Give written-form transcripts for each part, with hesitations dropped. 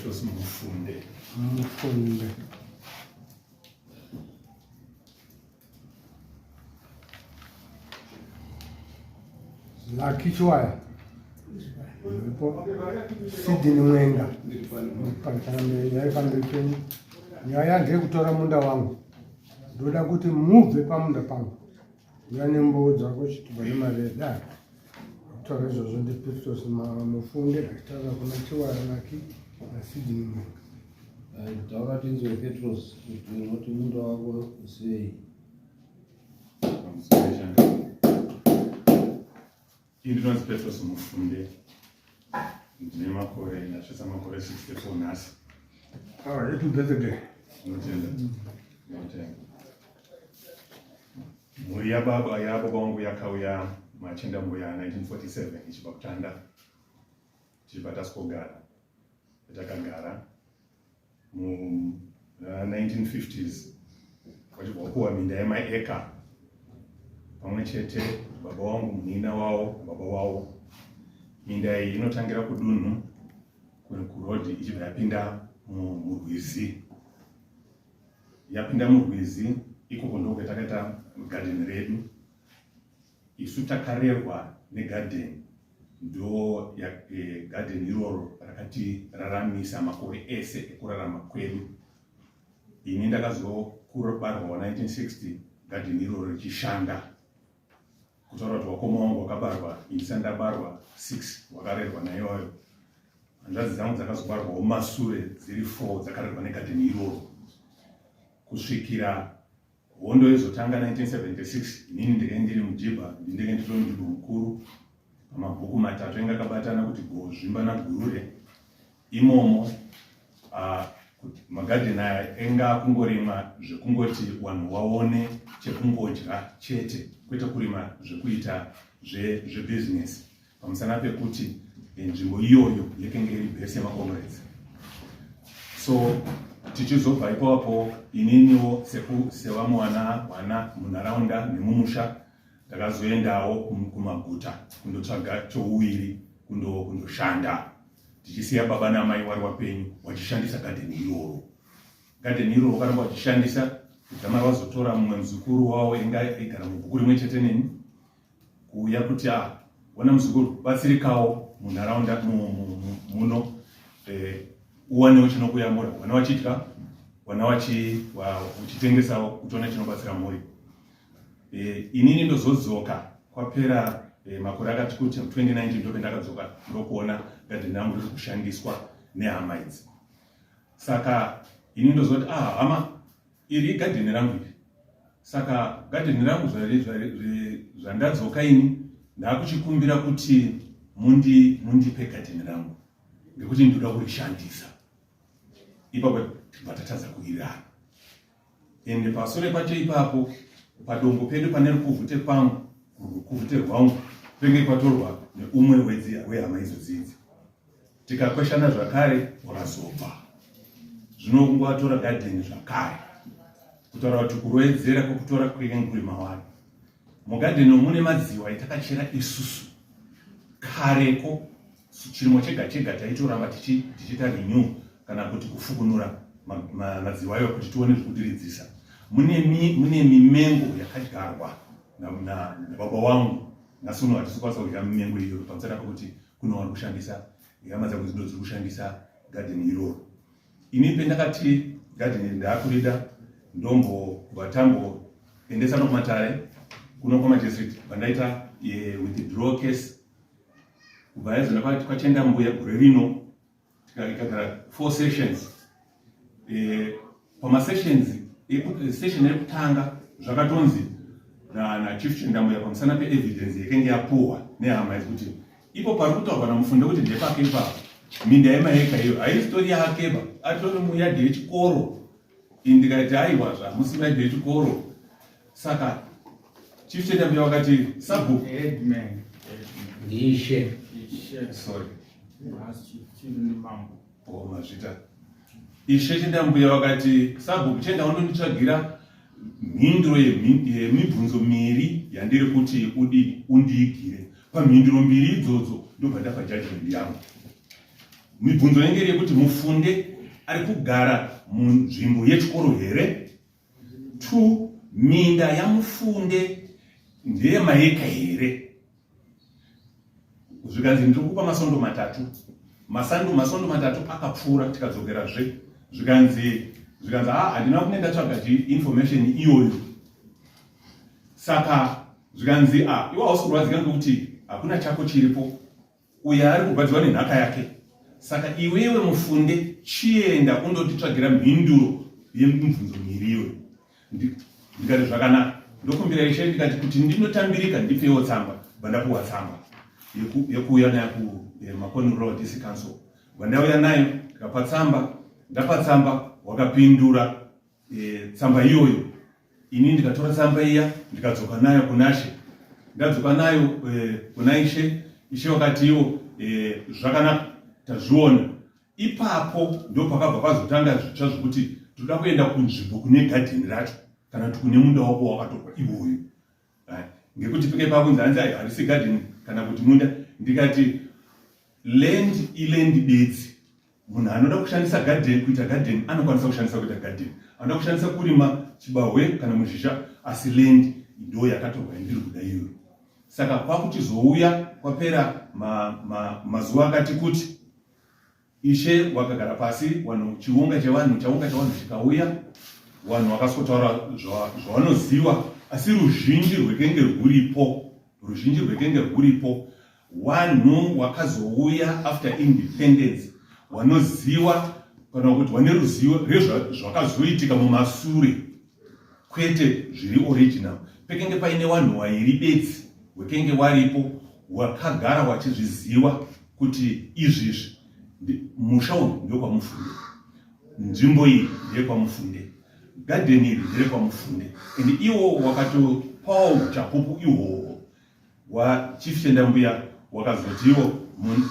Petros Mufunde. Mufunde. Lucky Chiwaya. Ndipo Sidney Mwenga. Pamberi pamberi penyu. Nyaya ndeyekutora munda wangu. Ndoda kuti mubve pamunda pangu. Uya nembowo dzako chitubva nemari yedare. Kutaura izvozvo ndiPetros Mufunde achitaura kuna Chiwaya Lucky naSidney Mwenga. Taura tinzwe Petros kuti unoti munda wako sei. Ini ndinonzi Petros Mufunde. Ndine makore, ndasvitsa makore 64 nhasi. Ah, happy birthday. Ndinotenda. Ndinotenda. Mhuri yababa yababa wangu yakauya machinda mbuya 1947 ichibva kutanda tichibva taswogara takagara mu 1950s vachibva kupuwa minda yemaeka pamwe chete baba wangu munin'ina wavo baba wavo. Minda iyi inotangira kudunhu kurodhi ichibva yapinda murwizi. Yapinda murwizi ikoko ndokwatakaita gadheni redu. Isu takarerwa negadheni, ndo gadheni iroro rakatiraramisa makore ese ekurarama kwedu. Ini ndakazokubarwa 1960 gadheni iroro richishanda, kutaura kuti wakoma wangu wakabarwa ini ndisati ndabarwa 6 wakarerwa naiyoyo. Hanzvadzi dzangu dzakazobarwawo masure dziri 4 dzakarerwa negadheni iroro kusvikira hondo yozotanga 1976. Inini ndenge ndiri mujibha, ndinenge nditori mujibha mukuru pamabhuku matatu enga akabatana kuti Gozvimba naGurure. Imomo magadheni aya enga akungorimwa zvekungoti vanhu waone chekungodya chete, kwete kurima zvekuita zvebhizinesi, pamusana pekuti nzvimbo iyoyo yekenge iri bhesi yemakomrades. So tichizobva ipapo, ininiwo sevamwe vana munharaunda nemumusha ndakazoendawo kumaguta kundotsvaga chouwiri, kundoshanda, tichisiya baba namai wari wapenyu wachishandisa gadheni iroro. Gadheni iroro wakaramba wachishandisa kudzamara wazotora mumwe muzukuru wavo inga aigara mubhuku rimwe chete neni, kuuya kuti a wana muzukuru, batsirikawo munharaunda muno, uwanewo chinokuyamura, wana wachidya, wana uchitengesawo uchiona chinobatsira mhuri. Inini ndozodzoka kwapera makore akati kuti 2019, ndope ndakadzoka ndokuona gadheni rangu riri kushandiswa nehama idzi. Saka ini ndozoti, ah, hama, iri igadheni rangu iri. Saka gadheni rangu zvandadzoka ini ndakuchikumbira kuti mundipe gadheni rangu ngekuti ndoda kurishandisa. Ipapo tibva tatadza kuwirirana. Ende pasure pacho ipapo padombo pedu pane rukuvhute kwangu, rukuvhute rwangu penge kwatorwa neumwe wehama idzodzi idzi. Tikakweshana zvakare, wakazobva zvino kungovatora gadheni zvakare, kutaura kuti kuroedzera kwekutora kwenge kuri mawari. Mugadheni mune madziwa etakachera isusu kareko, chirimo chega chega taitoramba tichiita renew kana kuti kufukunura madziwa ayo kuti tione zvekudiridzisa. Mune mimengo yakadyarwa nababa wangu. Nhasi uno hatisi kukwanisa kudya mimengo iyoyo pamusana pekuti kune vari kushandisa, hama dzangu dzindo dziri kushandisa gadheni iroro. Ini pendakati gadheni ndaakurida, ndombobva tamboendesa nokumatare kuno kwamajesuit, vandaita withdraw case kubva yazoenda kwachenda mbuya gore rino, tikagara 4 sessions. Pamasessions, session yekutanga zvakatonzi naChief Chendambuya pamusana peevidence yakenge yapuhwa nehama idzi kuti ipo pari kutaurwa naMufunde kuti ndepake ipapo, minda yemaeka iyo haisitori yakeba, atori muyadhi yechikoro. Ini ndikaiti aiwa, zvamusi muyadhi yechikoro. Saka Chief Chendambuya vakati sabhuku Headman. Ndishe. Sorry. Oh, mazvita. Ishe Chendambuya vakati sabhuku, chienda undonditsvagira mhinduro yemibvunzo miri yandiri kuti undiigire. Pamhinduro mbiri idzodzo ndobva ndapa judgment yangu. Mibvunzo inenge iri yekuti mufunde ari kugara munzvimbo yechikoro here? Two, minda yamufunde ndeyemaeka here? Zvikanzi ndiri kupa masondo matatu. Masando masondo matatu akapfuura tikadzokerazve. Zvikanzi zvikanzi ah handina kunge ndatsvaga information iyoyo. Saka zvikanzi ah iwe hausi kurwadzika ngekuti hakuna chako chiripo. Uyo ari kurwadziwa nenhaka yake. Saka iwewe mufunde chienda undotitsvagira mhinduro yemibvunzo miviri iyoyo. Ndikati zvakanaka. Ndokumbira ishe ndikati kuti ndinotambirika ndipewo tsamba. Bva ndapuwa tsamba yekuuya nayo kuMakoni eh, Rural District Council. Bva ndauya nayo ndikapa tsamba, ndapa tsamba wakapindura e, tsamba iyoyo ini ndikatora tsamba iya ndikadzoka nayo kunashe ndadzoka nayo e, kuna ishe ishe wakati iwo e, zvakanaka tazviona ipapo ndo pakabva pazotanga zvitsva zvekuti toda kuenda kunzvimbo kune gadheni racho kana kuti kune munda wako wakatorwa iwoyo ngekuti peke pakunzi hanzi ayo harisi gadheni kana kuti munda ndikati land iland bedzi Munhu anoda kushandisa garden kuita garden anokwanisa kushandisa kuita garden, anoda kushandisa kurima chibahwe kana muzhizha, asi land ndo yakatorwa yandiri kuda iyoyo. Saka kwakuchizouya kwapera mazuva ma, ma akati kuti ishe wakagara pasi, vanhu chiunga chevanhu chaunga chevanhu chikauya, vanhu vakasotaura zvavanoziva, asi ruzhinji rwekenge rwuripo, ruzhinji rwekenge rwuripo Wanhu wakazouya after independence wanoziwa kana kuti wane ruzivo rezvakazoitika mumasure kwete zviri original. Pekenge paine wanhu wairi bedzi wekenge waripo wakagara wachizviziwa kuti izvizvi musha uyu ndekwamufunde, nzvimbo iyi ndekwamufunde, gadheni iri nderekwamufunde and iwo wakatopawo uchapupu ihwohwo wa Chief Chendambuya wakazotiwo mun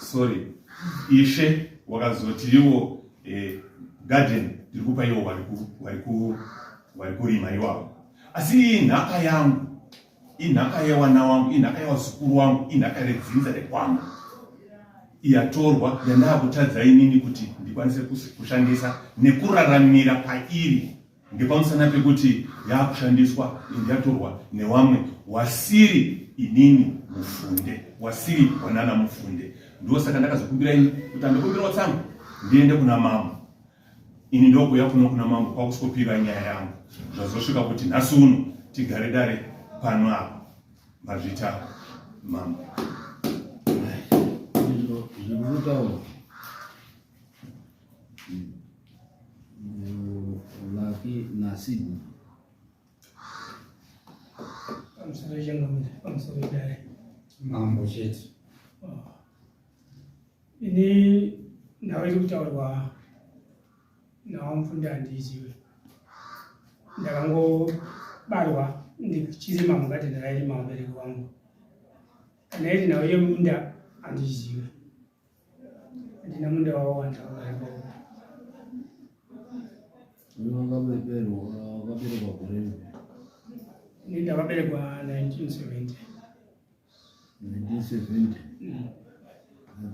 sorry ishe wakazotiwo eh, garden tiri kupa iwo wari kurima iwawo asi iyi nhaka yangu inhaka yewana wangu inhaka yewazukuru wangu inhaka redzinza rekwangu yatorwa yandakutadza inini kuti ndikwanise kushandisa nekuraramira pairi Ngepamusana pekuti yakushandiswa and yatorwa newamwe wasiri inini mufunde wasiri wanana mufunde ndosaka ndakazokumbira ini kuti andikumbirawo tsamba ndiende kuna mambo ini ndokuuya kuno kuna mambo kwakuswopira nyaya yangu zvazosvika kuti nhasi uno tigare dare pano apa mazvita mambo Zviri Lucky naSydney. Pamusoro changamire, pamusoro dare. Mambo chete. Oh. Ini nhau iri kutaurwa nawamufunda handiizive. Ndakangobarwa ndichirima mugadheni rairima vabereki vangu. Kana iri nhau yemunda handiizive. Handina munda wawanda wakaipa. Wakaberekwa gore ripi? Ini ndakaberekwa 1970. 1970. Mm.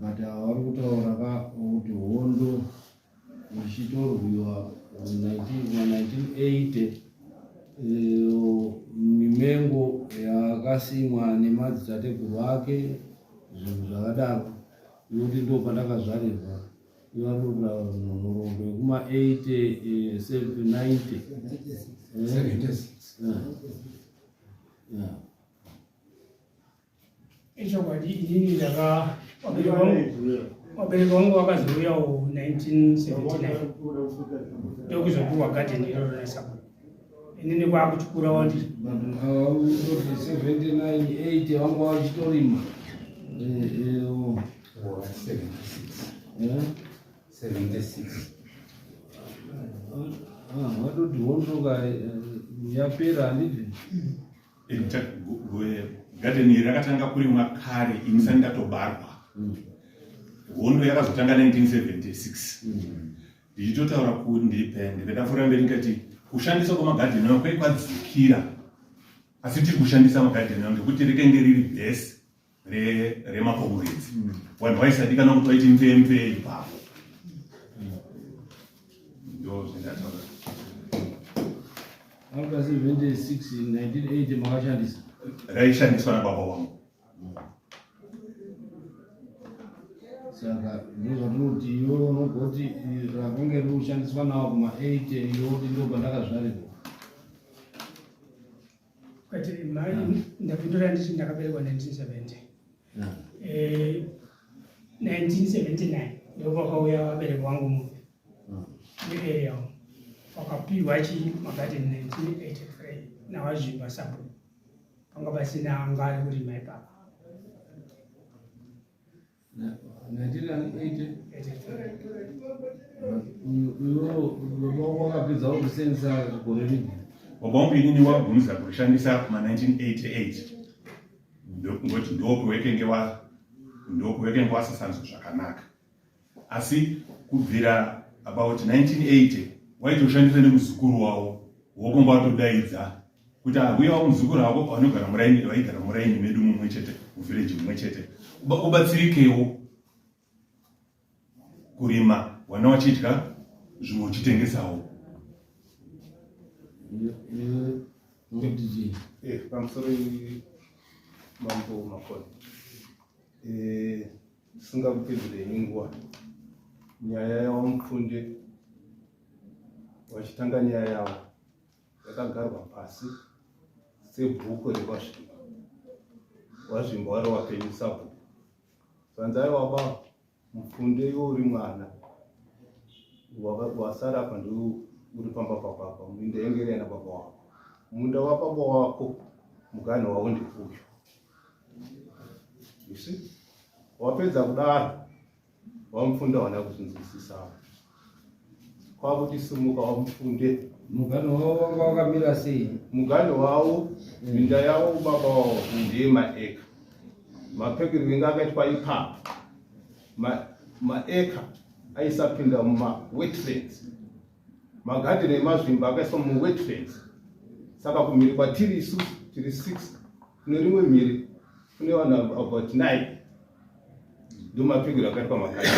But vari kutaura ka kuti hondo ichitorwiwa 1980 eh, mimengo yakasimwa nemadzitateguru ake zvinhu zvakadaro inoti ndo pandakazvarirwa ivarikuta nhoroondo yekuma 80 90 Ichokwadi inini ndaka vabereki vangu vakazouyawo 1979 ndokuzopiwa gadheni iroro nesabhuku inini kwakuchikura wandi 79 80 vanga vachitorima 76 vatoti hondo yapera handiti Garden iri rakatanga kurimwa kare ini sani ndatobarwa. Hondo yakazotanga 1976. Ndichitotaura kundipe ndikadafura mberi ndikati kushandiswa kwemagadheni ayo kwai kwadzikira asi tiri kushandisa magadheni ayo ngekuti rekenge riri base remakomuredzi. Vanhu vaisadikana kuti vaiti mvee mvee ipapo. Ndo zvendataura. After 76 in 1980 makashandisa? Raishandiswa nababa wangu. Saka ndozvatinoti iwe unogoti rakange riri kushandiswa nawo kuma 80 iwe kuti ndopandakazvarirwa. Kwete mai, ndapindura ndichi ndakaberekwa 1970. 1979 ndopakauya vabereki vangu muno muarea umu, vakapiwa chi magadheni 1983 naVaZvimba sabhuku. Panga pasina anga ari kurima ipapo. 1980 baba wako wakapedza kusenzesa gore ripi? Baba wangu inini wagumisa kurishandisa kuma 1988, ndokungoti ndokuwekenge wasasanzwa zvakanaka, asi kubvira about 1980 waitoshandisa nemuzukuru wavo, wokonga watodaidza kuti ahuyawo muzukuru wako vanogara muraini, vaigara muraini medu mumwe chete, muvhireji mumwe chete, ubatsirikewo kurima, wana wachidya zvimwe uchitengesawo. Pamusoro Mambo Makoni, tisingakupedzerei nguva, nyaya yaVaMupfunde vachitanga nyaya yavo yakagarwa pasi sebhuku rekwaZvimba. WaZvimba wari wapenyu sabhuku, zvanzi aiwa ba Mupfunde, iwe uri mwana wasara apa, ndiwe uri pamba pababa, minda yenge iri yana baba wako, munda wababa wako muganho wavo ndeuyu. You see, wapedza kudaro waMupfunde wana kuzvinzwisisawo, kwakuti simuka waMupfunde. Muganho wavo wanga wakamira sei? Muganho wavo, minda yavo, baba wavo ndeyemaeka. Mapekero enge akaitwa ipapo, maeka aisapinda mumawetlands. Magadheni emaZvimba akaiswa muwetlands, saka kumhiri kwatiri isusu tiri 6, kune rimwe mhiri kune vanhu about 9. Ndo mapfekero akaitwa magadheni.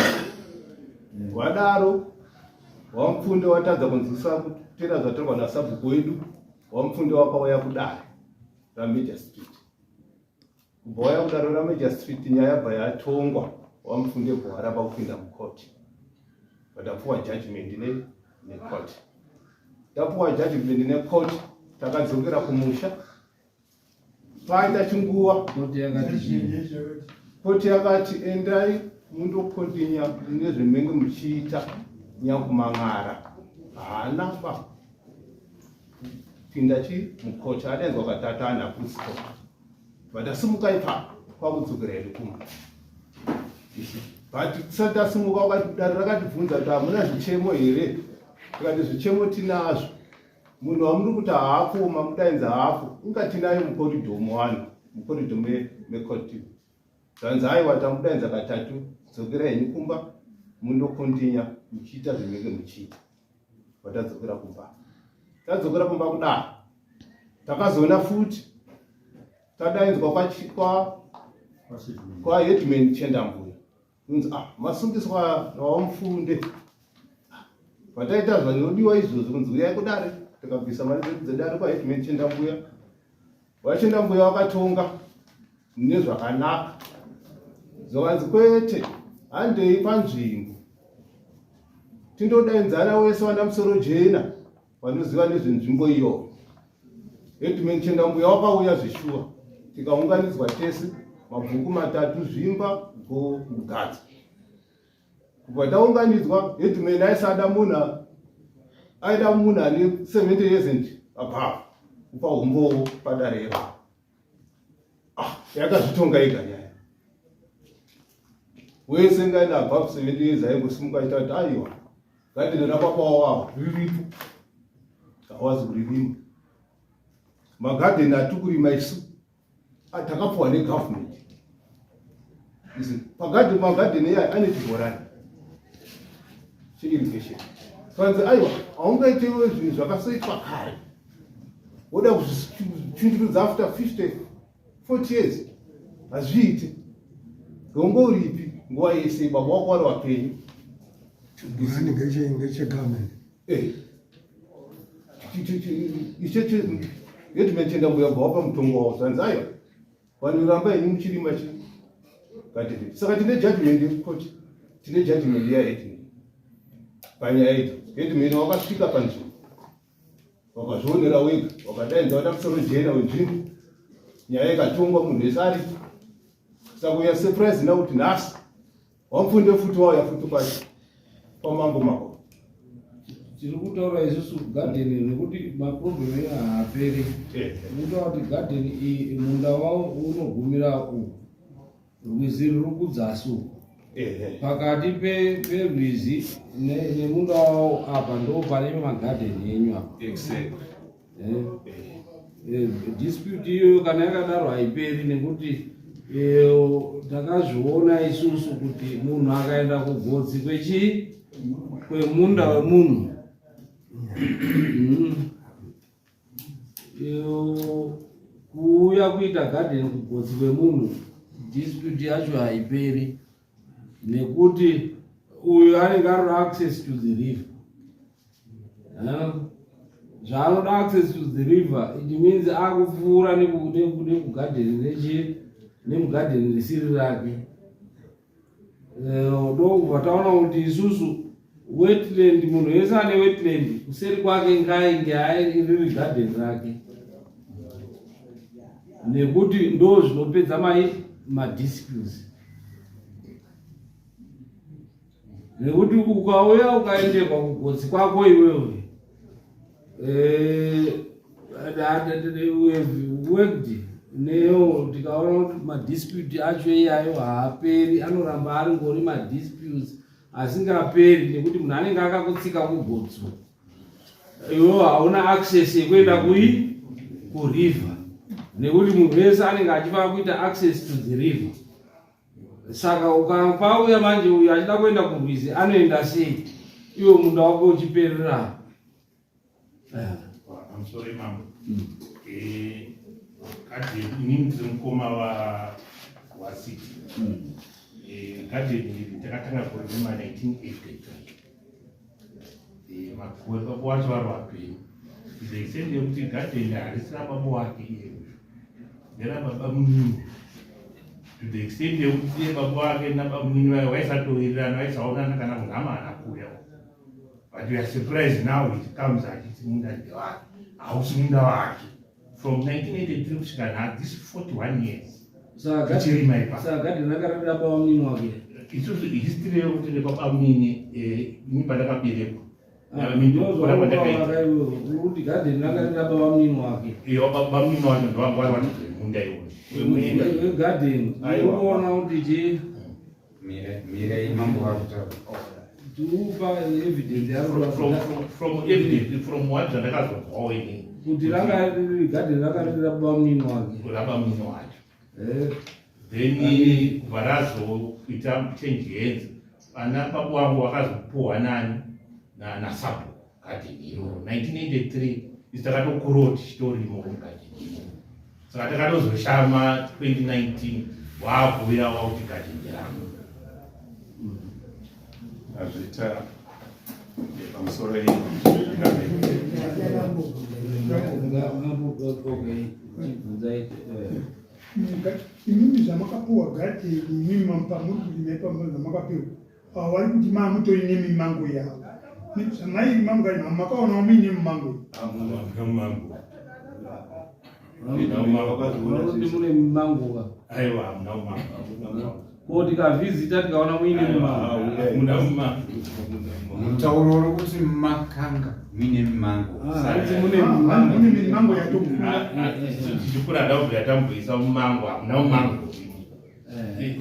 Wadaro waMupfunde watadza kunzwisa kutera zvatorwa nasabhuku wedu, waMupfunde wakauya kudare raMajor Street. Kubva waya kudare raMajor Street, nyaya yabva yatongwa, waMupfunde bwaramba kupinda mukoti. Vatapuwa judgment necourt. Tapuwa judgment necourt, takadzokera kumusha. Paita chinguva, Koti yakati chii? Koti yakati endai mundokontinya nezvemenge muchiita. Nyakumang'ara haana ba pinda chi mukoti, adainzwa katatu ana kusko. Vatasimuka ipapo kwakudzokera hedu kumba, but tisati tasimuka wakati dare rakatibvunza kuti hamuna zvichemo here? Tikati zvichemo tinazvo. Munhu wamuri kuti haapo, mamudainza haapo, inga tinaye mukoridho wani, mukoridho mekoti. Zvanzi aiwa, tamudainza katatu, dzokera henyu kumba mundokontinya muchiita zvinenge muchiita. Vatadzokera kumba. Tadzokera kumba kudaro, takazoona futi tadainzwa kwaheadman Chendambuya, kunzi ah, masungiswa nawaMufunde. Vataita zvanodiwa izvozvo, kunzi uyai kudare. Tikabvisa mari dzedu dzedare kwaheadman Chendambuya. VaChendambuya vakatonga nezvakanaka, zvakanzi kwete, handei panzvimbo tindodainzana wese vana musoro jena vanoziva nezvenzvimbo iyoyo. Headman Chendambuya wakauya zveshuwa, tikaunganidzwa tese, mabhuku matatu, Zvimba, Go, Mugadza. Kubva taunganidzwa, headman aisada munhu, aida munhu ane 70 years and above kupa umbowo padare ipapo. Ah, yakazvitonga ega nyaya. Wese ngaine above 70 years aingosimuka aita kuti aiwa, gadheni rababa wavo riripo, hawazi kuririma. Magadheni atiri kurima isu takapuwa negovernment. Pagadheni, magadheni iya ane chibhorani cheirrigation. Kanzi aiwa, haungaitewo zvinhu zvakasoitwa kare woda kuzvichinjurudza after 50 40 years, hazviiti. Rombo uripi? Nguva yese baba wako vari vapenyu. Chibhorani ngechegovernment. Eh. Icheche headman Chendambuya bva wapa mutongo wavo zvanzi aiwa vanhu ramba henyu muchirima chi gadheni. Saka tine judgment yekukoti, tine judgment yaheadman panyaya idzo. Headman wakasvika panzvimbo wakazvionera wega, wakadaidza vana musoro jena wenzvimbo, nyaya ikatongwa munhu wese aripo. Saka uya surprise now kuti nhasi wapfunde futi wauya futi kwacho kwamambo mako. Tiri kutaura isusu gadheni nekuti maproblem edu haaperi. Tiri kutaura kuti gadheni iyi munda wavo unogumira uku, rwizi ruri kudzasi uku, pakati perwizi nemunda wavo apa ndo pane magadheni enyu apa. Dispute iyoyo kana yakadaro haiperi nekuti takazviona isusu kuti munhu akaenda kugotsi kwechii kwemunda wemunhu kuuya kuita garden kugotsi kwemunhu, dispute yacho haiperi nekuti uyu anenge ari access to the river. Zvaanoda access to the river, it means akupfuura nekugadheni rechi nemugadheni risiri rake. Ndokubva taona kuti isusu wetland, munhu wese ane wetland kuseri kwake ngainge riri gadheni rake, nekuti ndo zvinopedza mai madisputes, nekuti ukauya ukaenderwa kugotsi kwako iwewe, worked neyo, tikaona kuti madispute acho iyayo haaperi, anoramba ari ngori madisputes asingaperi, nekuti munhu anenge akakutsika kugotso, iwewe hauna access yekuenda kui kuriver, nekuti munhu wese anenge achifanira kuita access to the river. Saka ukapauya manje uyu achida kuenda kurwizi, anoenda sei iwe munda wako uchiperera? Pamusoro mambo, gadheni, inini ndiri mukoma waCity. Gadheni iri takatanga kurima 1983, makore baba wacho vari vapenyu. The extent yekuti gadheni harisi rababa wake iye, nderababa munini, to the extent yekuti iye baba wake nababa munini vayo vaisatowirirana, vaisaonana, kana kunhama haana kuuya. But we are surprised now it comes achiti munda ndewake. Hausi munda wake. From 1983 kusvika nhasi, this 41 years tichirima ipapo. Saka gadheni rakarira baba munini wake? Isusu history yekuti rebaba munini, ini pandakaberekwa Kuti gadheni rakarira baba munini wake? Iyo baba munini wacho ndovanga vari munda iwoyo. Wegadheni urikuona kuti chii? Mirei, mambo vakutaura. Tiupa evidence yaro. From evidence, from what zvandakazonzwawo ini. Kuti ranga riri gadheni rakarira baba munini wake. Raba munini wacho. Then kubva razoita change hands, ana baba wangu vakazopuhwa nani nasabhuku gadheni iroro 1983. Isi takatokurawo tichitorimo mugadheni imomo. Saka takatozoshama 2019 waakuuya wakuti gadheni rangu. Azvita pamusoro. Chibvunzai. Imimi zvamakapiwa gadheni, imimi pamuri kurima ipapo zvamakapiwa, avo vari kuti maamutori nemimango yavo. Zvamairima mugadheni makaonawo muine mumango? Hamuna Kuti mune mimango ka? Aiwa, hamuna mumango. Ko tikavhizita tikaona muine mimango? Hamuna mumango. Mutauro uri kuti makanga muine mimango. Hanzi mune mimango. Mune mimango yatokura. Tichikura ndabvira tamboisa mumango, hamuna mumango.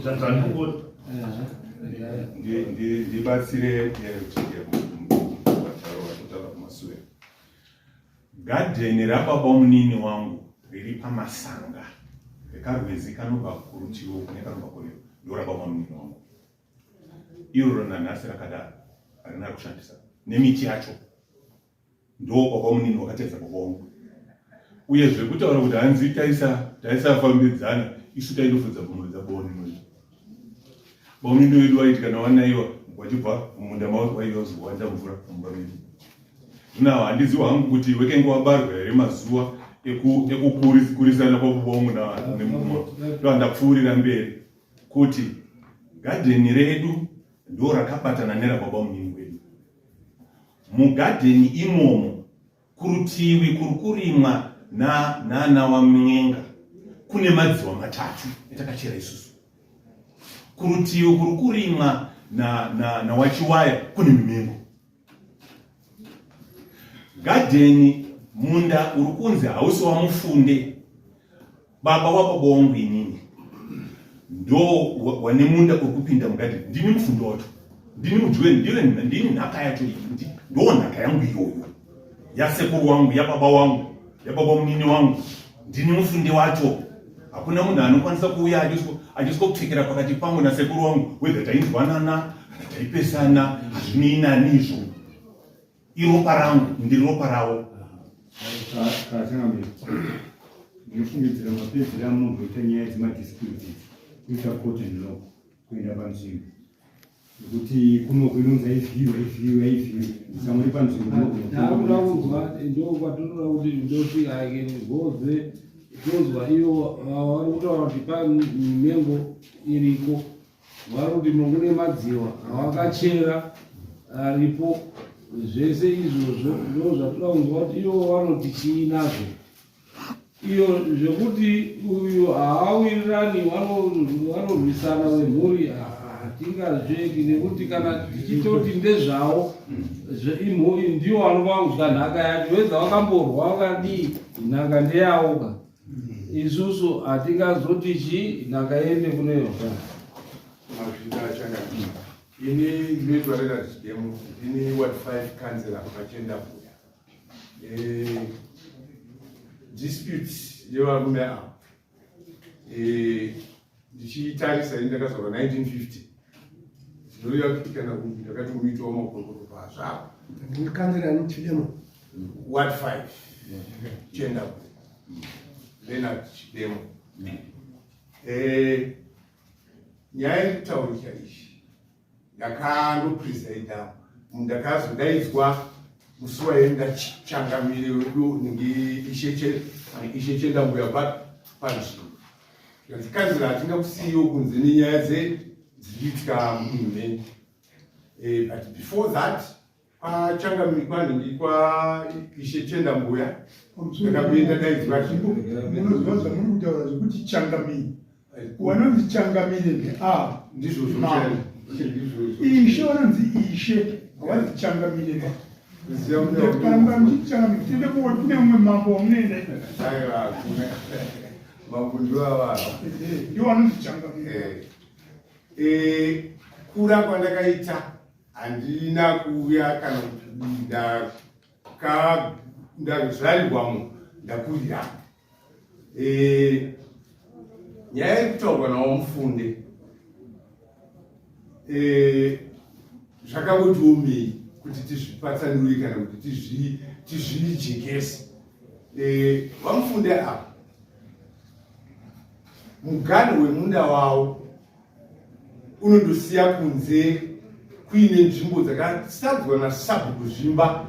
Zvandikuona. Ndibatsire kutaura kumasure. Gadheni rababa munini wangu riri pamasanga rekarwizi kanobva kurutiwo kune kanobva kurivo, ndo rababa munini wangu iroro. Nanhasi rakadaro, harina kushandisa nemiti yacho. Ndo baba munini wakatedza baba wangu. Uye zvekutaura kuti hanzi taisafambidzana, isu taindofudza mhuri dzababa munini wedu. Bamunini wedu waiti kana wanaiwa wachibva mumunda mavo waiva kuzowanza mvura mumba medu. Zvino handizivi hangu kuti wekenge wabarwa here mazuva ekukurisana kwababa wangu nemumwe. Ndopfuurira mberi kuti gadheni redu ndo rakabatana nerababa munini wedu. Mugadheni imomo kurutivi kuri kurimwa nana waMwenga kune madziwa matatu etakachera isusu. Kurutivi kuri kurimwa nawachiwaya kune mimengo. Gadheni munda uri kunzi hausi waMufunde, baba wababa wangu inini ndo wane munda uri kupinda mugadheni. Ndini mufundo wacho, ndini mudyiwe, ndini nhaka yacho, ndo nhaka yangu iyoyo yasekuru wangu, yababa wangu, yababa munini wangu. Ndini mufunde wacho. Hakuna munhu anokwanisa kuuya achiswa kupfekera pakati pangu nasekuru wangu, whether tainzwanana kana taipesana, hazvinei nani izvo. Iropa rangu, ndiri ropa ravo. Kachangamire, ndinofungidzira mapedzero amunomboita nyaya dzemadisputes idzi kuita court and law, kuenda panzvimbo, nekuti kuno kuinonzi aivhiyiwa, aivhiyiwa, aivhiyiwa, samuri panzvimbo. Takuda kunzwa, ndo kwatinoda kuti ndoti goze tonzwa ivo vari kutaura kuti pamimengo iriko, vari kuti mune madziwa awakachera aripo, zvese izvozvo ndo zvatoda kunzwa kuti ivo vanoti chii nazvo. Iyo zvekuti uyu haawirirani, vanorwisana vemhuri, hatingazveki nekuti kana tichitoti ndezvavo, imhuri ndiwo vanova kudya nhaka yacho, weza vakamborwa vakadii, nhaka ndeyavo ka. Isusu hatingazoti chi nhaka iende kuneyo. Mazvita changamire. Ini ndinoitwa Leonard Chidemo, ndini ward 5 councillor pachenda kuya. Dispute yevarume ava, ndichitarisa ini ndakazvarwa 1950, zvinoreva kuti kana kunzi ndakati muitawo makorokoro pazvavo. Councillor ani Chidemo? Ward 5 Chenda, Leonard Chidemo. Nyaya iri kutaurika ichi, ndakandopresida, ndakazodaidzwa musi waenda changamire wedu nenge Ishe Chendambuya panzvimbo. Kanzi kanzira hatingakusiyiwo kunze nenyaya dziri kuitika mudunhu menyu. But before that, kwachangamire, kwanhingi, kwa Ishe Chendambuya ndakakuenda daidzwa. Munoziva zvamuri kutaura zvekuti changamire, wanonzi changamire ndeava. Ndizvozvo. Mambo. Ndizvozvo. Ishe vanonzi ishe, havanzi changamire ba. Kuziva mune. Karamba muchiti changamire, tiende kune umwe mambo wamunoenda. Aiwa, hakuna mambo, ndiwavava. Ndiwo vanonzi changamire. Kukura kwandakaita handina kuuya kana ndazvarirwamo, ndakurira. Nyaya yekutaurwa nawo Mufunde, zvakangotiomei kuti tizvipatsanure kana kuti tizvijekese. VaMufunde apa, muganho wemunda wavo unondosiya kunze kuine nzvimbo dzakasadzwa nasabhuku Zvimba,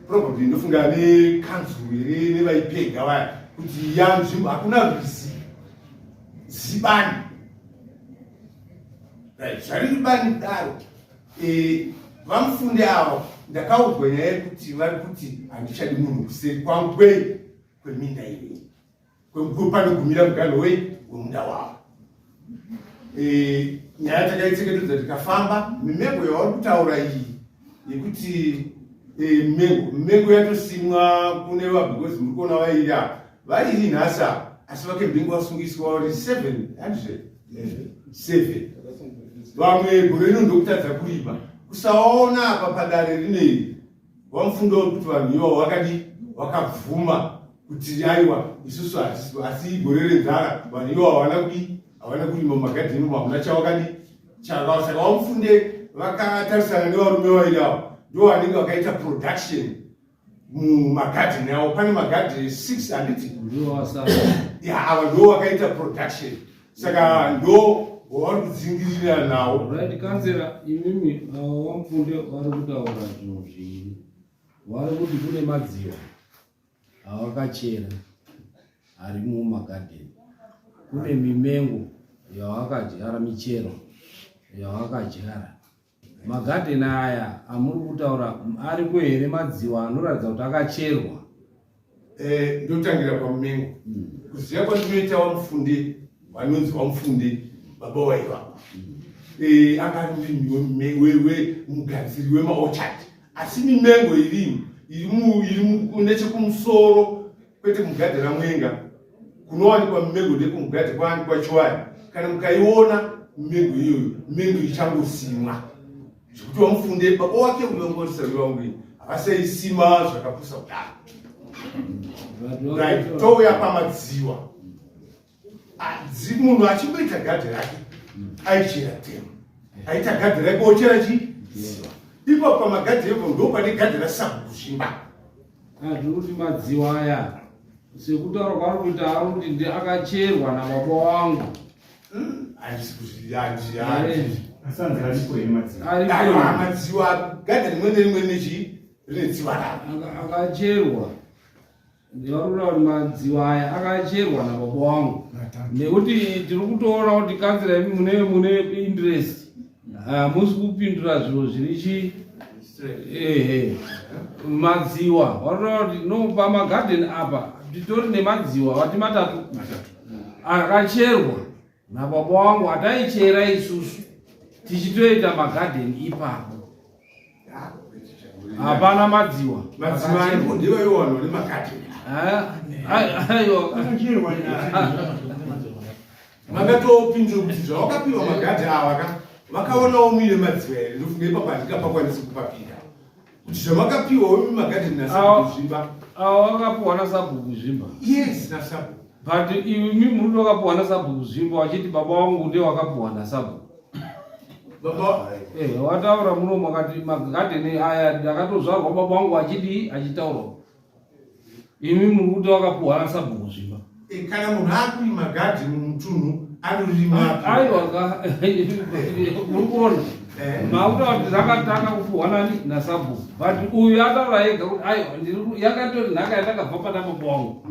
probably ndofunga nekanzuru here nevaipega vaya, kuti ya nzvimbo hakuna rwizi, zibani. Right, zvariri bani kudaro, VaMufunde avo ndakaudzwa nyaya yekuti vari kuti handichadi munhu kuseri kwangu kwei kweminda iyoyi, panogumira muganho wei wemunda wavo. Nyaya takaitseketudza tikafamba. Mimengo yavari kutaura iyi yekuti mimengo, mimengo yatosimwa kune va, because muri kuona vairi apa, vairi nhasi apa, asi vakembingi vasungiswa vari 707. Vamwe gore rino ndokutadza kurima, kusaona apa padare rineri. VaMufundo uri kuti vanhu ivavo vakadi vakabvuma kuti aiwa, isusu hatisi, asi gore renzara vanhu ivavo havana kudi, havana kurima mumagadheni umo, hamuna chavakadi chava. Saka VaMufunde vakatarisana nevarume vairi avo, ndo vanenge vakaita production mumagadheni avo. Pane magadheni 6, handiti? Ndiwo wasara. Ya, ava ndo vakaita production, saka ndo Wavari kudzingirira nawo. Right, kansela imimi wamupfunde vari kutaura zvinhu zviviri. Vari kuti kune madziwa awakachera ari mumagadheni. Kune mimengo yawakadyara michero yawakadyara. Magadheni aya amuri kutaura ariko here madziwa anoratidza kuti akacherwa? Eh, ndotangira pamumengo. Kuziva kwandinoita wamufunde vanonzi wamufunde baba waiva. Eh, anga ari murimi mugadziri wemaorchard. Asi mimengo iri iri nechekumusoro kwete mugadhi ramwenga kunowanikwa mimengo ndekumugadhi kwawanikwa chiwani kana mukaiona mimengo iyoyo mimengo ichangosimwa zvekuti vamufunde baba wake unongorisaiwangu havasaisima zvakapusa kudaro right touya pamadziwa munhu achingoita gadhi rake aichera demo aita gadhi rake ochera chii dziwa ipapo pamagadhi epo ndo pane gadhi rasabhukuzvimba Zvekuti madziwa aya sekutaura kwaari kuita ari kuti ndi akacherwa nababa wangu. Handisi kuzviyanzi. Asanzi aripo here madziwa? Aripo madziwa gadhi rimwe nerimwe nechii rine dziwa raro. Akacherwa. Ndivarura kuti madziwa aya akacherwa nababa wangu nekuti tiri kutoona kuti kanzira imi mune mune interest hamusi kupindura zviro zviri chi ehe madziwa varura kuti no pamagadheni apa titori nemadziwa vati matatu akacherwa nababa wangu ataichera isusu tichitoita magadheni ipapo hapana madziwa madziwa aripo ndivayo vanhu vane magadheni aiwa makatopindura kuti zvawakapiwa magadhi awa ka vakaonawo muine madziva here ndofunga ipapo handingapakwanisi kupapinda kuti zvamakapiwa imi magadheni nasabhuku zvimba awa wakapiwa nasabhuku zvimba yes nasabhuku but imi muri wakapiwa nasabhuku zvimba wachiti baba wangu ndiye wakapiwa nasabhuku baba eh wataura muromo akati magadheni aya ndakatozvarwa baba wangu achidii achitaura imi muri kuti wakapuhwa nasabhuku zvimba eh, kana munhu akurima gadheni mumutunhu anorima aiwa ka muri kuona eh. makuta kuti rakatanga kupuhwa nani nasabhuku but uyu ataura ega kuti aiwa yakatori nhaka yandakabva pana baba wangu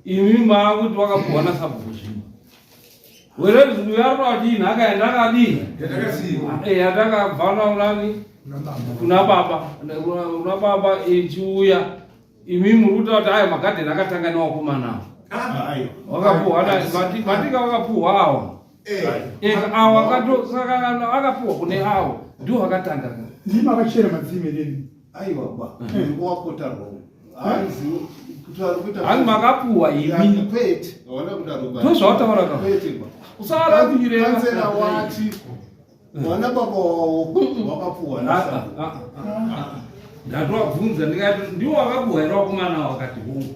imi maakuti wakapuhwa nasabhuku zvimba whereas uyu arikuda kuti inhaka yandakadii eh, yandakabva nani kuna baba kuna baba ichiuya imi muri kutaura kuti ayo magadheni akatanga newakomana awo wakapuhwa matika wakapuhwa awa eh, awa akapuhwa kune awo ndiwo akatanga ndimi akachera madzime renu aiwa ba wakotarwa hanzi kutaura kuita hanzi makapuhwa imi kwete hawana kudaro ndozvawataura ka kwete ba usara kunyireva kansela wati mwana baba wawo wakapuhwa ah, ah, ah, ndatowabvunza ndikati ndiwo wakapuhwa here wakomana wakati hongu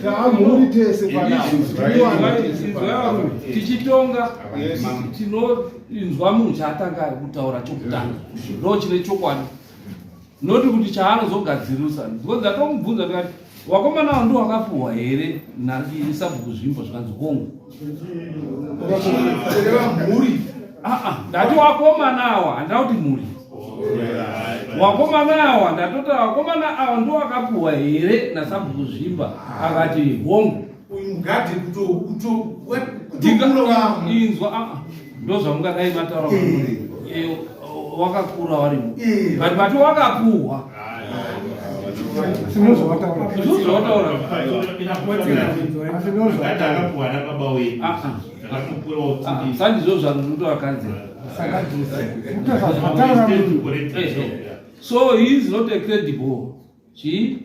taamhuri tese tichitonga tinoinzwa munhu chaatanga kutaura chokutanga ndo chine chokwadi noti kuti chaanozogadzirisa because ndatomubvunza ndikati wakomana wa ndo wakapuhwa here nasabhuku zvimbo zvikanzi hongu mhuri ah, ah, ndati wakomana awa handina kuti mhuri wakomana awa ndatoti wakomana awa ndo wakapuhwa here nasabhuku zvimba akati hongu uyu mugadhi inzwa ah, ndozvamungadai mataura eh. Wakakura warimo but vati wakapuhwa Sinozvawataura. Sandizvo zvanototaura kanzera. So he is not a credible chii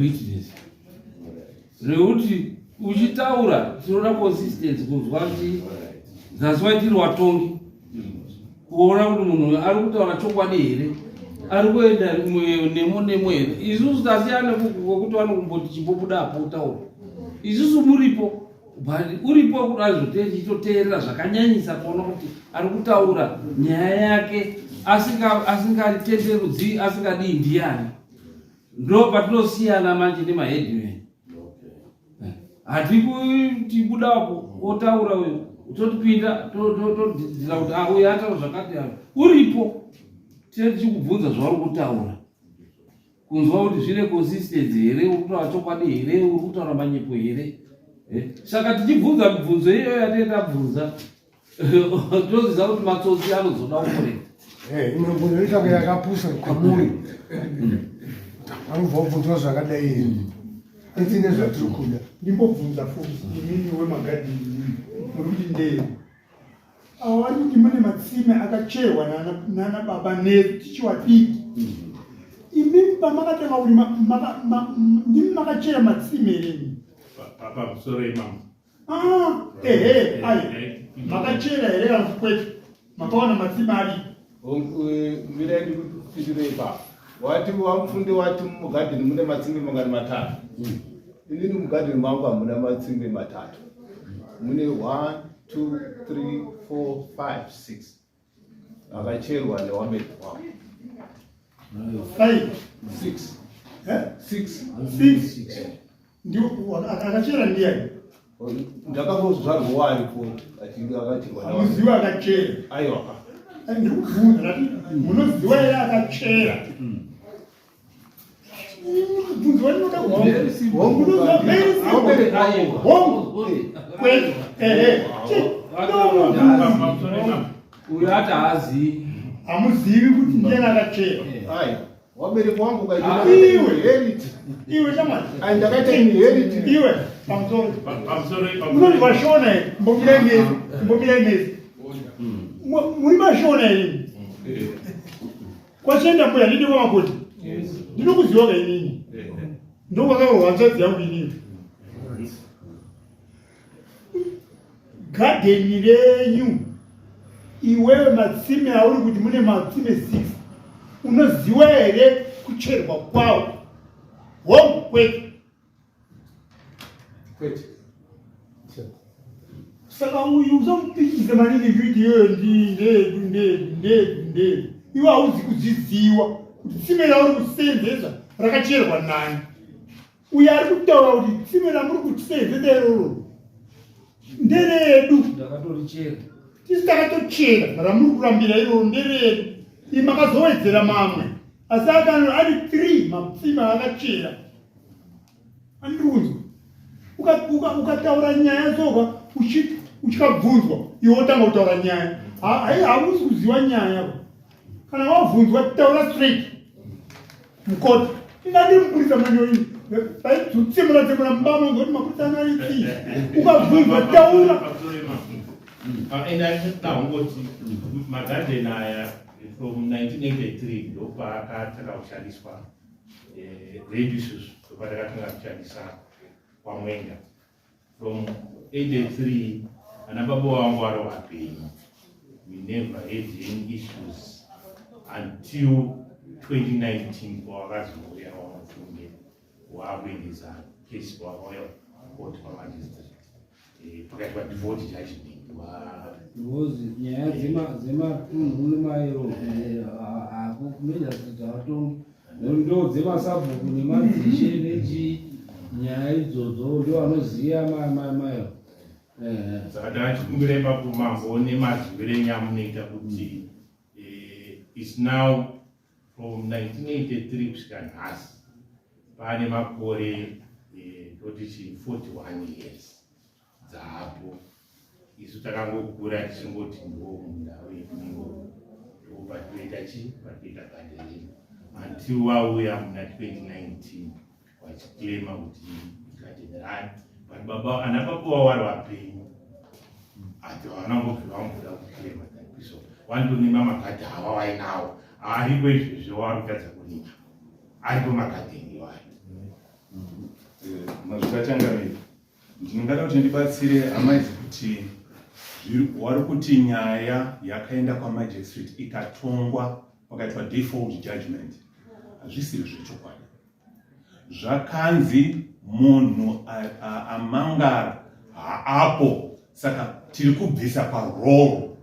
witness. Rekuti uchitaura tinoda consistency kunzwa kuti that's why tiri watongi kuona kuti munhu ari kutaura chokwadi here ari kuenda nemo nemo here isusu tasiyana nekuti vanokumboti chimbobuda apo utaura isusu muripo but uripo kudazvo tichitoteerera zvakanyanyisa kuona kuti ari kutaura nyaya yake asingatenderudzi asingadii ndiyani ndo patinosiyana manje nemaheadman. Hatikuti budapo otaura uyo totipinda todira kuti ah, uyo ataura zvakati apo uripo tine tichikubvunza zvauri kutaura kunzwa kuti zvine consistency here uri kutaura chokwadi here uri kutaura manyepo here eh, saka tichibvunza mibvunzo iyoyo yatinge tabvunza toziva kuti matsotsi anozoda kukoreka eh, imwe mibvunzo inoita yakapusa kwamuri anobva kubvunzwa zvakadai here tine zvatiri kuda ndimbobvunza futi imini wemagadhini muri kuti ndee avo vari kuti mune matsime akacherwa nana baba nesu tichiwadiki imimi pamakatanga kurima ndimi makachera matsime here pamusoro imamo ah, ehe ai makachera here kana kwete makaona matsime ari mirai ndikupindure ipapo wati wamufunde wati mugadheni mune matsime mangani matatu inini mugadheni mangu hamuna matsime matatu mune 1 2 3 4 5 6 akacherwa newabereki wangu 5 6 6 6 ndio akachera ndiyani ndakangozvarwa waripo akacherwa hamuzivi akachera aiwa ndikubvunza ndati munoziva here akachera mubvunzo wandinoda kubvunza very simple hongu kwete ehe uyo ati haazivi hamuzivi kuti ndiyani akachera aiwa wabereki wangu iwe iwe shamwari ndakaita inherit iwe pamusoro unoti vashona here mbomirai nezi mbomirai nezi muri mashona here kwachienda mbuya ndidi kwamakoti ndinokuziva ka inini ndokwakarohwa hanzvadzi yangu inini gadheni renyu iwewe matsime auri kuti mune matsime 6 unoziwa here kucherwa kwawo hongu kwete kwete saka uyu usamupikise maningi kuti iyoyo ndeyedu ndeyedu ndeyedu ndeyedu iwe hauzi kuzviziwa kuti tsime rauri kuseenzesa rakacherwa nani uyo ari kutaura kuti tsime ramuri kuseenzesa iroro nderedu tisi takatochera ramuri kurambira iroro nderedu ii makazowedzera mamwe asi akano ari 3 matsime akachera andiunzwa ukataura nyaya soka uchikabvunzwa iwe wotanga kutaura nyaya hai hausi kuziva nyaya kana wabvunzwa taura straight mukoti inga ndiri mupurisa manyoini vaitsemura tsemura mubamo ngoti mapurisa anoaiti ukabvunzwa taura ndangoti magadheni aya from 1983 ndopaakatanga kushandiswa eh, redu isusu ndopatakatanga kushandisa kwamwenga from 83 ana baba wangu vari vapenyu we never had any issues until 2019 kwawakazouya wamufunge waakuendesa case kwakauya koti kwamagistrate eh, pakaitwa default judgment because nyaya dzematunhu nemaero eh, hakumeja havatongi ndo dzemasabhuku nemadzishe nechii nyaya idzodzo ndo vanoziva mayo eh. saka tachikumbira ipapo mambo nemaziviro enyu amunoita kuti eh, is now from 1983 kusvika nhasi pane makore toti chi 41 years dzaapo isu takangokura tichingoti ndo munda wedu ndo patinoita chi patinoita gadheni until wauya muna 2019 vachiclaima kuti gadheni rani but baba ana baba wavo vari vapenyu ati havana kumbobvira vamboda kuclaima that piece of wandonima magadhi ava vainawo ariko izvezvi wavari kutadza kurima ariko magadheni iwayo eh, mazvita changamire Ndingada kuti ndibatsire hama idzi kuti wari kuti nyaya yakaenda kwamagistrate ikatongwa pakaitwa default judgment hazvisiri zvechokwadi. Zvakanzi munhu amangara haapo saka tiri kubvisa paroro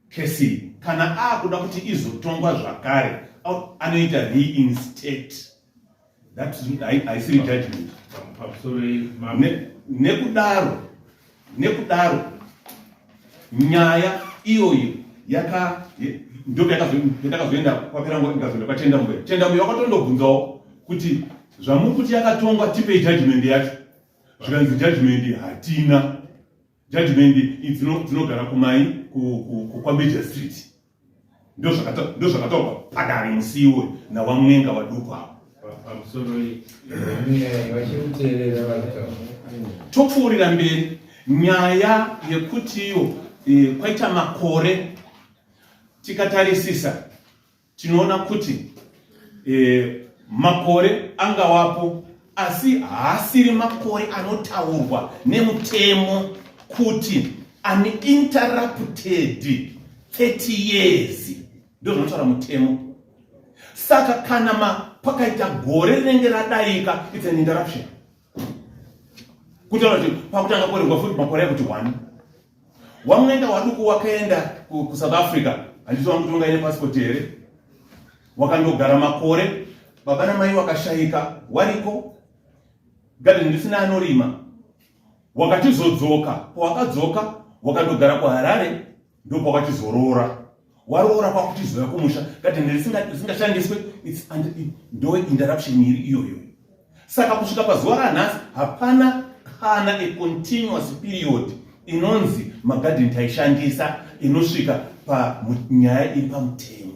kesi kana akuda kuti izotongwa zvakare anoita reinstate. That haisiri judgment. Pamusoro Nekudaro, nekudaro nyaya iyoyo yaka ndopyandakazoenda kwapera nguva ndikazoenda kwachendambuya. Chendambuya wakatondobvunzawo kuti zvamuri kuti yakatongwa tipei judgment yacho, zvikanzi judgment hatina. Judgment idzi dzinogara kumai kwaMajor Street. Ndozvakataurwa padare musi iwoyo naWamwenga waduku avo. Topfuurira mberi nyaya yekuti iyo eh, kwaita makore tikatarisisa tinoona kuti e, makore angawapo asi haasiri makore anotaurwa nemutemo kuti uninterrupted 30 years ndo zvinotaura mutemo. Saka kana pakaita gore rinenge radarika, it's an interruption. Kutaura kuti pakutanga kuverengwa futi makore ekuti one wamwenga waduku wakaenda kuSouth Africa, handiti wangu tonga ine passport here, wakandogara makore, baba namai wakashaika wariko, garden risina anorima, wakachizodzoka. Pawakadzoka wakandogara kuHarare, ndopawachizoroora, waroora kwakuchizouya kumusha, garden risingashandiswe, ndo interruption iri iyoyo. Saka kusvika pazuva ranhasi hapana kana a continuous period inonzi magadheni taishandisa inosvika panyaya iri pamutemo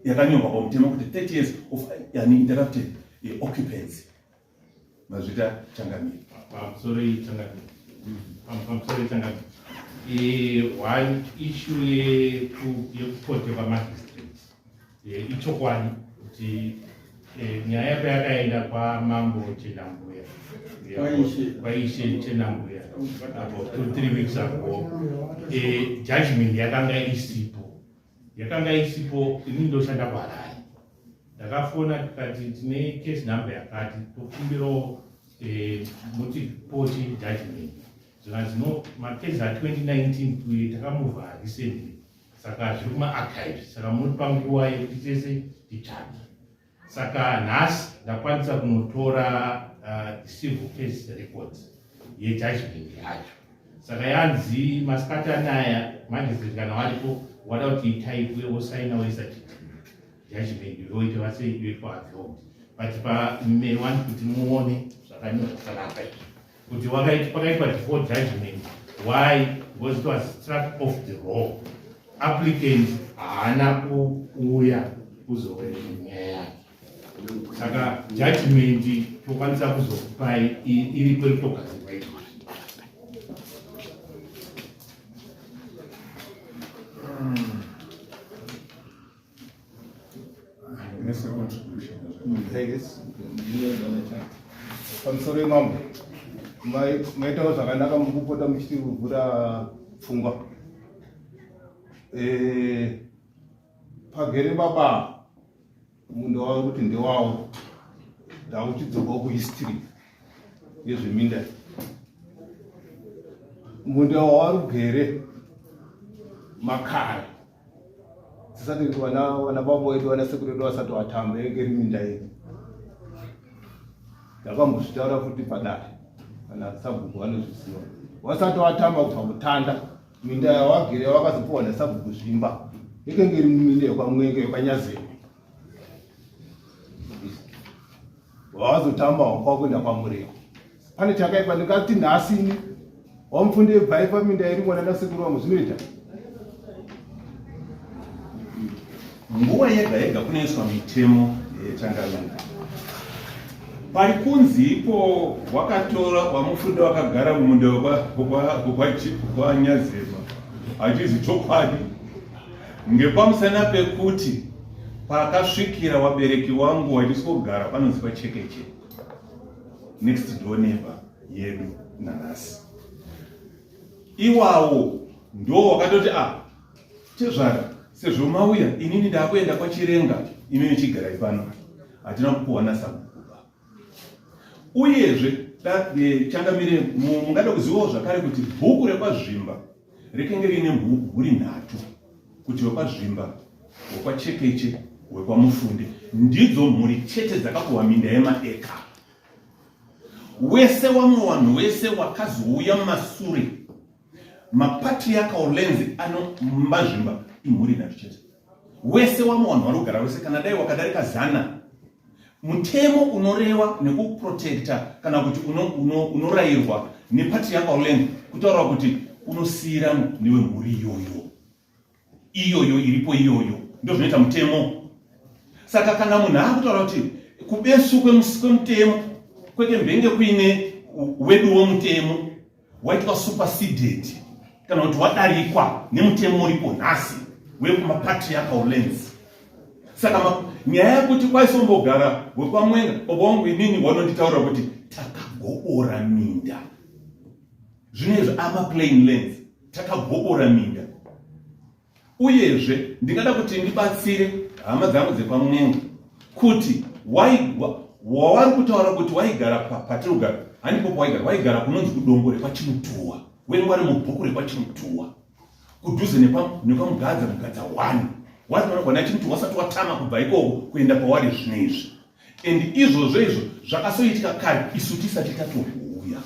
yakanyorwa pamutemo kuti 30 years of uninterrupted occupancy. Mazvita changamire. Pamusoro changamire. Pamusoro changamire. One issue yekukote kwamagistrate ichokwadi kuti nyaya payakaenda kwamambo Chenambuya, kwaishe Chenambuya about 2-3 weeks ago, judgment yakanga isipo, yakanga isipo. Ini ndoshanda kuHarare, ndakafona tikati tine case number yakati, tokumbirawo mutipoti judgment. Zvikanzi no, macase a2019 kuye takamuvha recently, saka zviri kumaarchives, saka munotipa nguva yekuti tese titsvake. Saka nhasi ndakwanisa kunotora civil case records yejudgment yacho. Saka yanzi masikati anaya magistrate kana waripo wada kuti itaipwe, wosaina, woisa chidhindo, judgment yoita vase yoitwa adjourned. But pameri wani kuti muone zvakanyorwa zvakanaka izvi kuti pakaitwa default judgment. Why? Because it was struck off the roll, applicant haana kuuya kuzoverenga nyaya yake. Saka judgment tokwanisa kuzokupai iripo, iri kutogadzirwa izvozvi. Pamusoro yemambo, maitawo zvakanaka mukupota muchitivhura pfungwa. Pagere baba munda wavo kuti ndewawo, ndakuchidzokawo kuhistory yezveminda. Munda wawarugere makare tisati vana baba wedu, vana sekuru vedu vasati vatamba, yenge iri minda yedu. Ndakambozvitaura futi padare, kana sabhuku vanozviziva. Vasati vatamba kubva kutanda minda yawagere wakazopiwa nasabhuku Zvimba, yekenge iri muminda yekwamwenge yekwanyazema. Wazotamba wakwakuenda kwamureko, pane chakaipa? Ndingati nhasini wamufunde bvai paminda iri mwana nasekuru wangu, zvinoita? Nguva yega yega kunoiswa mitemo yechangamire. Pari kunzi ipo wakatora wamufunde wakagara mumunda wekwaNyazema, hachizi chokwadi ngepamusana pekuti pakasvikira wabereki wangu wachisogara panonzi pachekeche, next door neighbor yedu nanhasi. Iwawo ndo wakatoti a ah, tezvara, sezvo mauya, inini ndakuenda kwaChirenga, imimi chigarai pano. Hatina kupuwa nasabhukuba. Uyezve changamire, mungada kuzivawo zvakare kuti bhuku rekwaZvimba rekenge riine mhuri nhatu, kuti wekwaZvimba, wekwaChekeche, wekwaMufunde, ndidzo mhuri chete dzakapuwa minda yemaeka. Wese wamwe wanhu wese wakazouya mumasure mapatriarchal lands anomazvimba imhuri nhatu chete. Wese wamwe wanhu vari kugara wese kana dai wakadarika zana mutemo unorewa nekuprotecta kana kuti unorayirwa uno, uno nepatriarchal land kutaura kuti unosiyira newemhuri iyoyo iyoyo iripo iyoyo ndozvinoita mutemo saka kana munhu akutaura kuti kubesu kwemutemo kwete mbenge kuine wedu womutemo waitwa superseded kana kuti wadarikwa nemutemo uripo nhasi wekumapatriarchal lands saka nyaya yekuti kwaisombogara wekwamwenga baba wangu inini wanonditaurira kuti takagobora minda zvino izvi amaplain lands takagobora minda Uyezve ndingada kuti ndibatsire hama dzangu dzekwaMwenga kuti wawari kutaura kuti waigara patiri kugara handipo pawaigara, waigara kunonzi kudongo rekwaChimutuwa, wenga wari mubhuku rekwaChimutuwa kudhuze nekwaMugadza, Mugadza 1 wari panogwana Chimutuwa wasati watama kubva ikoko kuenda pawari zvino izvi. And izvozvo izvo zvakasoitika kare isu tisati tatouya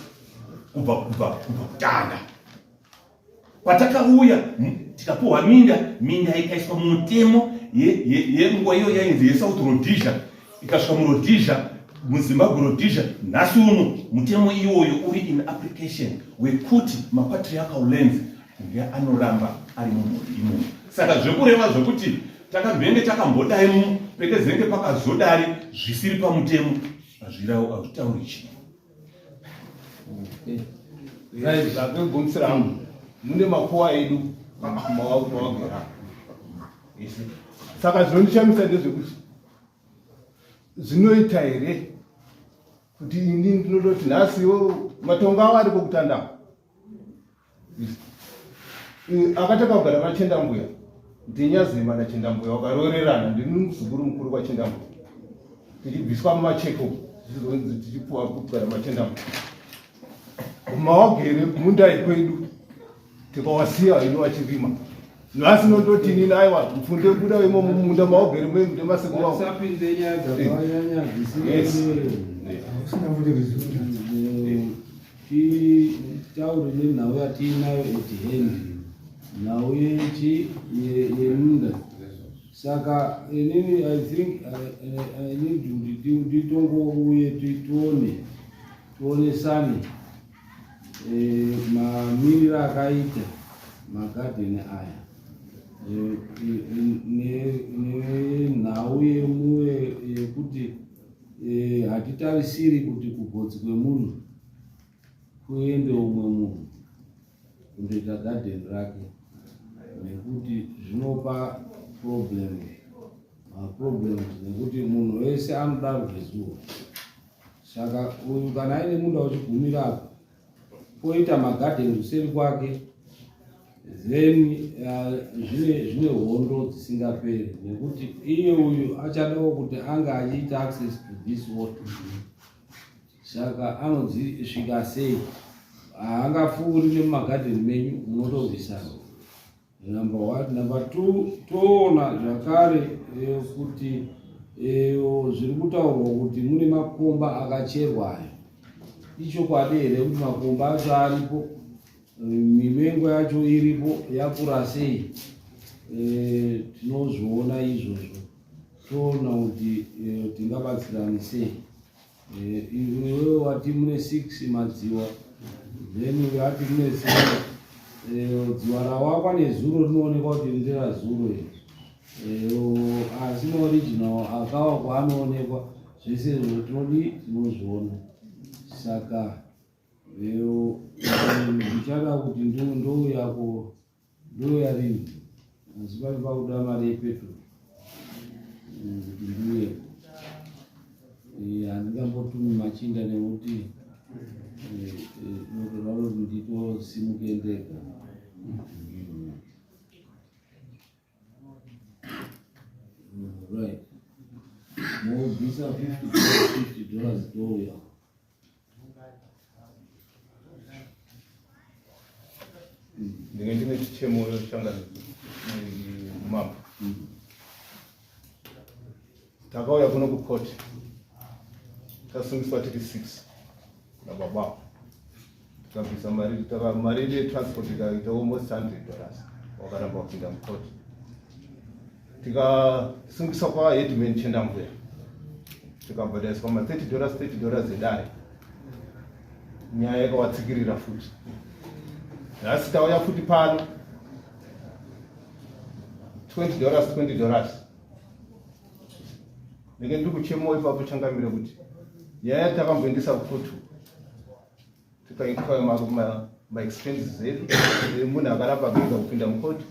kubva kubva kubva kutanga. Patakauya tikapuhwa minda, minda ikaiswa mumutemo yenguva iyo yainzi yeSouth Rhodesia, ikasvika muRhodesia, muZimbabwe Rhodesia. Nhasi uno mutemo iwoyo uri in application wekuti mapatriarchal lands anoramba ari mumhuri imomo. Saka zvekureva zvekuti takambenge takambodai pekezenge pakazodari zvisiri pamutemo hazvitauri chinhu. Zvakwegumisira hangu mune makuwa edu mawagera saka zvinondishamisa ndezvekuti zvinoita here kuti ini ndinototi nhasiwo matongo avo ariko kutandao Akatanga kugara naChendambuya ndiNyazema naChendambuya wakaroorerana, ndini muzukuru mukuru kwaChendambuya, tichibviswa mumacheko tichizonzi tichipuwa kugara maChendambuya mawagere mundai kwedu tikawasiya ino vachirima nhasi nondoti inini aiwa mfunde buda imo mumunda mawagere mune masekuru wangu. Tisapinde nyaya dzakanyanya dzisina Titaure nenhau yatiinayo at hand, nhau yechi yeminda. Saka inini I think I need kuti titongouye tione tionesane eh, mamiriro akaita magadheni aya eh, nenhau yemuye yekuti Eh, hatitarisiri kuti kugotsi kwemunhu kuende umwe munhu kundoita garden rake nekuti zvinopa problem maproblems nekuti munhu wese anoda rubvezuva saka uyu kana aine munda uchigumira apa poita magadheni kuseri kwake then zvine zvine hondo dzisingaperi nekuti iye uyu achadawo kuti ange achiita access to this water saka anodzisvika sei haangapfuuri nemumagadheni menyu munotorwisana Number one. Number two, toona zvakare eh, kuti eh, zviri kutaurwa kuti mune makomba akacherwa ayo. Ichokwadi here kuti makomba acho aripo, eh, mimengo yacho iripo, yakura sei? Tinozviona izvozvo, toona kuti tingabatsirani sei. Eh, iwewe wati mune 6 madziwa then uyo ati mune 3 eh, dziwa rawakwa nezuro rinoonekwa kuti nderazuro iri eh, asi maoriginal akawakwa anoonekwa zvese izvo tinodii tinozviona saka ndichada kuti ndouyako Ndouya rini? Asi pane pakuda mari yepetrol kuti ndiuye. Handingambotumi machinda nekuti inotoda kuti nditosimuke ndega. Right. Mobvisa 50 dollars touya. Ndinge ndine chichemo changa mambo. Takauya kuno kucourt tasungiswa tiri 6. nababa Tikabvisa mari taka mari yedu yetransport ikaita almost 100 dollars wakaramba kupinda mucourt. Tikasungiswa kwaheadman Chendambuya tikabhadhariswa ma 30 dollars 30 dollars edare. Nyaya yakawatsikirira futi. Nhasi tauya futi pano 20 dollars 20 dollars. Ndenge ndiri kuchemawo ipapo changamire kuti nyaya yatakamboendesa kukotu tikaitwa maexpenses edu munhu akaramba kuenda kupinda mukoti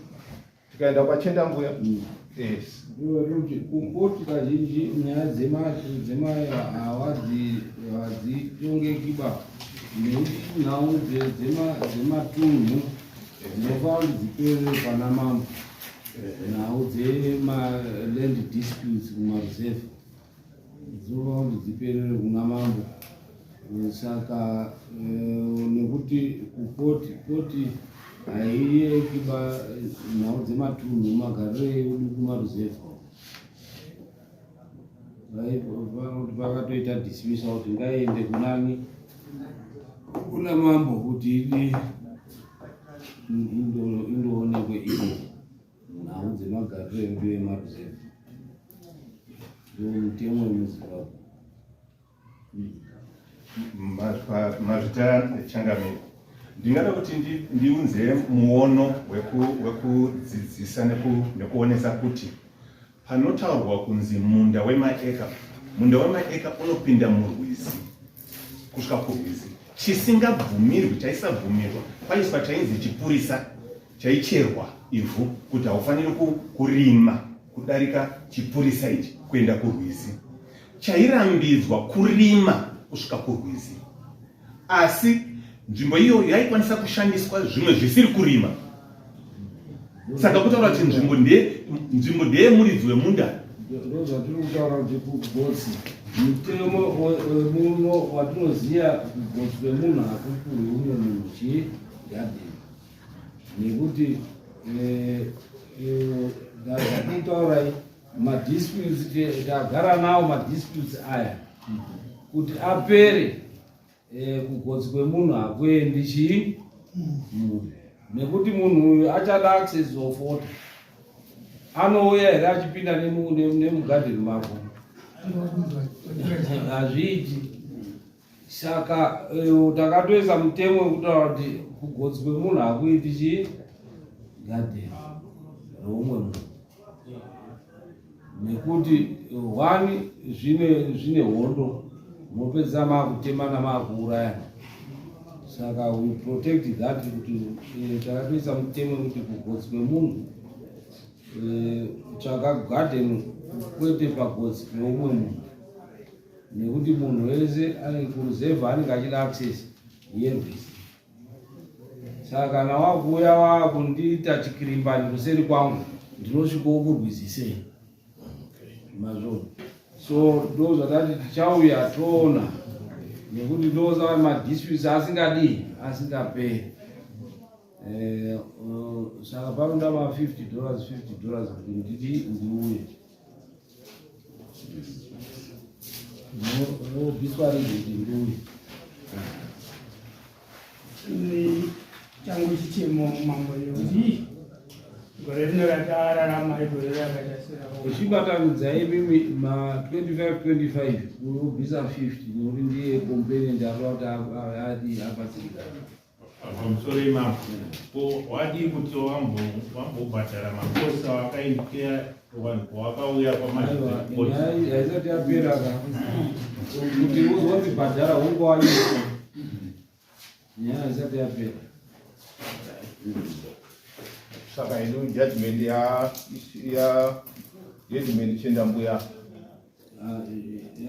tikaenda kwachenda mbuya mm. yes kukoti kazhinji nyaya dzemahawadzitongekiba nekuti nhau dzematunhu dzinofanira kuti dziperere pana mambo nhau dzemaland disputes kumaruzevha dzinofanira kuti dziperere kuna mambo saka eh, nekuti kukoti koti haiyekiba eh, nhau dzematunhu magariro edu kumaruzevha kuti vakatoita dismissa kuti ngaiende kunani kuna mambo kuti idi indoonekwe iko nhau dzemagariro edu emaruzevha ndomutemo wemuzimbabwe. Mazvita changamire, ndingada kuti ndiunze muono wekudzidzisa nekuonesa kuti panotaurwa kunzi munda wemaeka, munda wemaeka unopinda murwizi kusvika kurwizi, chisingabvumirwi, chaisabvumirwa kwaiswa chainzi chipurisa chaicherwa ivhu kuti haufaniri kurima kudarika chipurisa ichi kuenda kurwizi. Chairambidzwa kurima kusvika kurwizi, asi nzvimbo iyoyo yaikwanisa kushandiswa zvimwe zvisiri kurima. Saka kutaura kuti nzvimbo ndeye nzvimbo ndeye muridzi wemunda, ndozvatiri kutaura kuti kugotsi mutemo wemuno watinoziva kugotsi kwemunhu hakupuhwi umwe munhu chii gadheni nekuti eh, eh, zvatinotaura madisputes tagara nawo madisputes aya kuti apere eh, kugotsi kwemunhu hakuendi chii munhu nekuti munhu uyu achada access of water anouya here achipinda nemugadheni mako hazviiti saka eh, takatoisa mutemo wekutaura kuti kugotsi kwemunhu hakuiti chii gadheni reumwe munhu nekuti one zvine zvine hondo mopedzisa makutemana makuurayana saka we protect that kuti eh, takatoisa mutemo wekuti kugotsi kwemunhu eh, tsvaka garden kwete pagotsi peumwe munhu nekuti munhu wese kuruzevha anenge achida access yerwizi saka kana wakuuya wakundiita chikirimbani kuseri kwangu ndinosvikawo kurwizisei mazvona so ndo zvatati tichauya toona nekuti ndosaka madisputes asingadii asingaperi eh, saka panoda ma 50 dollars 50 dollars kuti nditi ndiuye Unobviswa rinhi kuti ndiuye? Changu chichemo mambo yekuti gore rino ratararama igore rakatasira. Uchibatanidza imimi ma 25 25 unobvisa 50 nekuti ndiye complainant arikuda kuti adi abatsirikane. Pamusoro ipapo ko wadii kuti wambobhadhara makosa wakaitira vanhu pawakauya kwamahaisati yapera ka kuti uzonzi bhadhara hungu waita nyaya haisati yapera saka ino judgment ya ya judgment chendambuya Ah,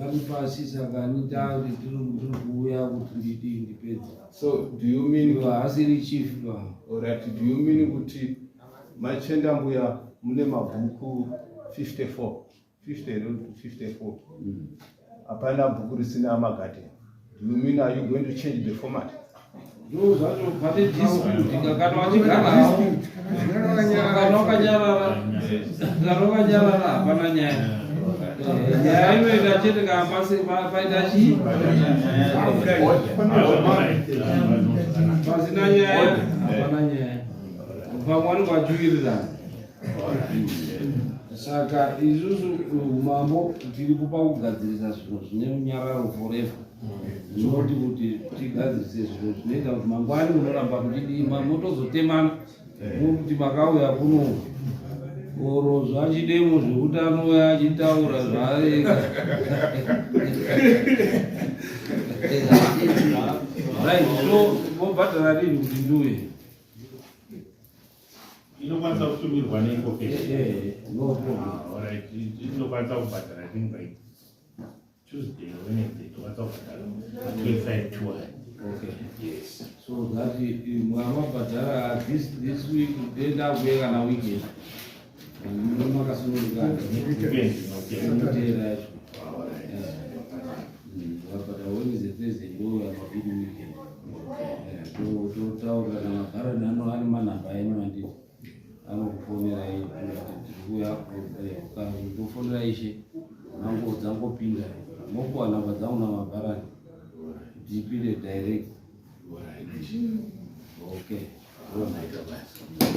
ari pasi saka anita tiri kuuya kuti ndidi ndipedze so do you mean haasiri chief ba alright do you mean kuti machenda mbuya mune mabhuku 54 50 54 hapana bhuku risina magadheni do you mean are you going to change the format Ndo zvacho pane dispute kana wachigara hawo kana wakanyarara kana wakanyarara hapana nyaya. Nyaya inoita chete kana paita chii? Pasina nyaya, hapana nyaya. Pamwe vanenge vachiwirirana. Saka isusu umambo tiri kupa kugadzirisa zvinhu zvine runyararo forever. Zvinoti kuti tigadzirise zvinhu zvinoita kuti mangwani munoramba muchidii motozotemana. Kuti makauya kuno oro zvachidemo zvekuti anouya achitaura zvaarega. Right, so mobhadhara rini kuti ndiuye? Inokwanisa kutumirwa neikopeshi. Eh, eh, no problem. Ah, alright, inokwanisa kubhadhara I think by Tuesday or Wednesday tokwanisa kubhadhara 25 tour. Okay. Yes. So that mwamabhadhara this week then ndakuye kana weekend. Makasununguka. Weekend, okay. Munoteera yacho. Alright. Vabhadhara Wednesday, Thursday ndo yamabidi weekend. Totaura namabharani ano ane manhamba enyu anditi anokufonerai tiri kuuya ndofonera ishe nango dzangopinda mopuwa nhamba dzangu namabharani kuti ipinde direct. Okay. Alright.